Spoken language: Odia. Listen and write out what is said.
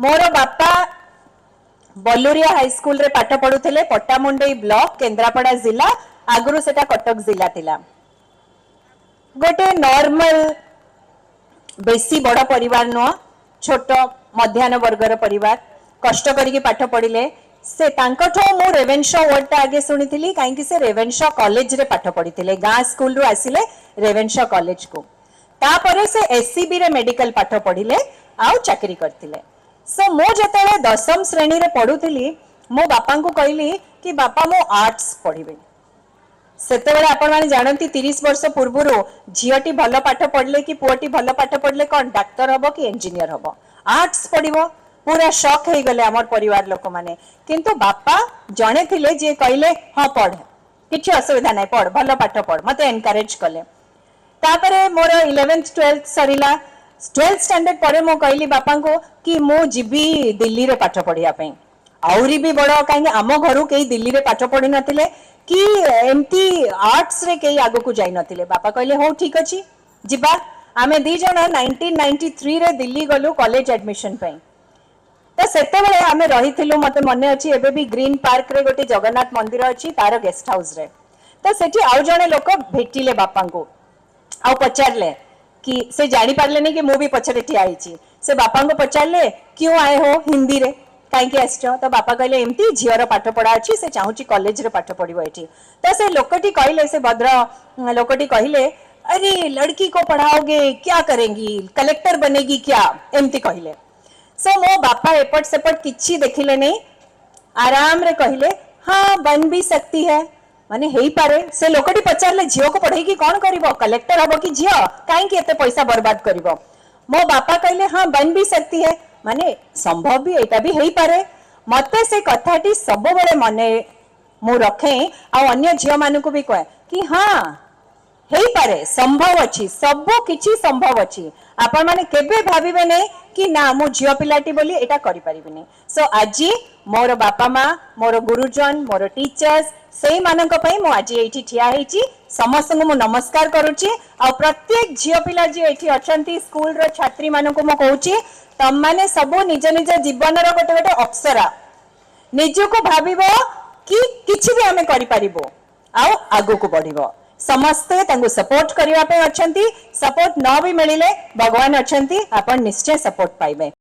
ମୋର ବାପା ବଲୁରିଆ ହାଇସ୍କୁଲରେ ପାଠ ପଢୁଥିଲେ, ପଟ୍ଟାମୁଣ୍ଡେଇ ବ୍ଲକ, କେନ୍ଦ୍ରାପଡ଼ା ଜିଲ୍ଲା। ଆଗରୁ ସେଟା କଟକ ଜିଲ୍ଲା ଥିଲା। ଗୋଟେ ନର୍ମାଲ, ବେଶୀ ବଡ ପରିବାର ନୁହଁ, ଛୋଟ ମଧ୍ୟାହ୍ନ ବର୍ଗର ପରିବାର। କଷ୍ଟ କରିକି ପାଠ ପଢିଲେ ସେ। ତାଙ୍କଠୁ ମୁଁ ରେଭେନ୍ସ ୱାର୍ଡଟା ଆଗେ ଶୁଣିଥିଲି, କାହିଁକି ସେ ରେଭେନ୍ସ କଲେଜରେ ପାଠ ପଢିଥିଲେ। ଗାଁ ସ୍କୁଲରୁ ଆସିଲେ ରେଭେନ୍ସ କଲେଜକୁ। ତାପରେ ସେ ଏସସିବି ରେ ମେଡିକାଲ ପାଠ ପଢିଲେ ଆଉ ଚାକିରି କରିଥିଲେ। ସୋ ମୁଁ ଯେତେବେଳେ 10ମ ଶ୍ରେଣୀରେ ପଢୁଥିଲି, ମୋ ବାପାଙ୍କୁ କହିଲି କି ବାପା, ମୁଁ ଆର୍ଟସ ପଢିବି। ସେତେବେଳେ ଆପଣମାନେ ଜାଣନ୍ତି, 30 ବର୍ଷ ପୂର୍ବରୁ ଝିଅଟି ଭଲ ପାଠ ପଢିଲେ କି ପୁଅଟି ଭଲ ପାଠ ପଢିଲେ କଣ ଡାକ୍ତର ହବ କି ଇଞ୍ଜିନିୟର ହବ। ଆର୍ଟସ ପଢିବ? ପୁରା ଶକ୍ ହେଇଗଲେ ଆମର ପରିବାର ଲୋକମାନେ। କିନ୍ତୁ ବାପା ଜଣେ ଥିଲେ ଯିଏ କହିଲେ, "ହଁ, ପଢ, କିଛି ଅସୁବିଧା ନାହିଁ, ପଢ, ଭଲ ପାଠ ପଢ।" ମତେ ଏନକରେଜ କଲେ। ତାପରେ ମୋର 11th 12th ସରିଲା। 12th standard ପରେ ମୁଁ କହିଲି ବାପାଙ୍କୁ କି ମୁଁ ଯିବି ଦିଲ୍ଲୀରେ ପାଠ ପଢିବା ପାଇଁ। ଆହୁରି ବି ବଡ, କାହିଁକି ଆମ ଘରୁ କେହି ଦିଲ୍ଲୀରେ ପାଠ ପଢି ନଥିଲେ କି ଏମିତି ଆର୍ଟସରେ କେହି ଆଗକୁ ଯାଇନଥିଲେ। ବାପା କହିଲେ, "ହଉ, ଠିକ ଅଛି, ଯିବା।" ଆମେ ଦି ଜଣ 1993ରେ ଦିଲ୍ଲୀ ଗଲୁ କଲେଜ ଆଡମିସନ ପାଇଁ। ତ ସେତେବେଳେ ଆମେ ରହିଥିଲୁ, ମତେ ମନେ ଅଛି ଏବେ ବି, ଗ୍ରୀନ ପାର୍କରେ ଗୋଟେ ଜଗନ୍ନାଥ ମନ୍ଦିର ଅଛି, ତାର ଗେଷ୍ଟ ହାଉସରେ। ତ ସେଠି ଆଉ ଜଣେ ଲୋକ ଭେଟିଲେ ବାପାଙ୍କୁ ଆଉ ପଚାରିଲେ କି, ସେ ଜାଣିପାରିଲେନି କି ମୁଁ ବି ପଛରେ ଠିଆ ହେଇଛି। ସେ ବାପାଙ୍କୁ ପଚାରିଲେ, "क्यों आए हो?" ହିନ୍ଦୀରେ, "କାହିଁକି ଆସିଛ?" ତ ବାପା କହିଲେ, "ଏମିତି ଝିଅର ପାଠ ପଢା ଅଛି, ସେ ଚାହୁଁଛି କଲେଜରେ ପାଠ ପଢିବ ଏଠି।" ତ ସେ ଲୋକଟି କହିଲେ, ସେ ଭଦ୍ର ଲୋକଟି କହିଲେ, "अरे, लड़की को पढ़ाओगे, क्या करेंगी? कलेक्टर बनेगी क्या?" ଏମିତି କହିଲେ। ସୋ ମୋ ବାପା ଏପଟ ସେପଟ କିଛି ଦେଖିଲେ ନାହିଁ, ଆରାମରେ କହିଲେ, "ହଁ, बन भी सकती है।" ମାନେ ହେଇପାରେ। ସେ ଲୋକଟି ପଚାରିଲେ, "ଝିଅକୁ ପଢେଇକି କଣ କରିବ? କଲେକ୍ଟର ହବ କି ଝିଅ? କାହିଁକି ଏତେ ପଇସା ବର୍ବାଦ କରିବ?" ମୋ ବାପା କହିଲେ, "ହଁ, बन भी सकती है।" ମାନେ ସମ୍ଭବ ବି, ଏଇଟା ବି ହେଇପାରେ। ମତେ ସେ କଥାଟି ସବୁବେଳେ ମନେ ମୁଁ ରଖେ ଆଉ ଅନ୍ୟ ଝିଅ ମାନଙ୍କୁ ବି କହେ କି ହଁ, ହେଇପାରେ, ସମ୍ଭବ ଅଛି, ସବୁ କିଛି ସମ୍ଭବ ଅଛି। ଆପଣମାନେ କେବେ ଭାବିବେ ନାହିଁ କି ନା, ମୁଁ ଝିଅ ପିଲାଟି ବୋଲି ଏଇଟା କରିପାରିବିନି। ସୋ ଆଜି ମୋର ବାପା ମା, ମୋର ଗୁରୁଜନ, ମୋର ଟିଚର୍ସ, ସେଇମାନଙ୍କ ପାଇଁ ମୁଁ ଆଜି ଏଇଠି ଠିଆ ହେଇଛି। ସମସ୍ତଙ୍କୁ ମୁଁ ନମସ୍କାର କରୁଛି। ଆଉ ପ୍ରତ୍ୟେକ ଝିଅ ପିଲା ଯିଏ ଏଇଠି ଅଛନ୍ତି, ସ୍କୁଲର ଛାତ୍ରୀ ମାନଙ୍କୁ ମୁଁ କହୁଛି, ତମମାନେ ସବୁ ନିଜ ନିଜ ଜୀବନର ଗୋଟେ ଗୋଟେ ଅପ୍ସରା। ନିଜକୁ ଭାବିବ କି କିଛି ବି ଆମେ କରିପାରିବୁ ଆଉ ଆଗକୁ ବଢିବ। ସମସ୍ତେ ତାଙ୍କୁ ସପୋର୍ଟ କରିବା ପାଇଁ ଅଛନ୍ତି। ସପୋର୍ଟ ନ ବି ମିଳିଲେ ଭଗବାନ ଅଛନ୍ତି, ଆପଣ ନିଶ୍ଚୟ ସପୋର୍ଟ ପାଇବେ।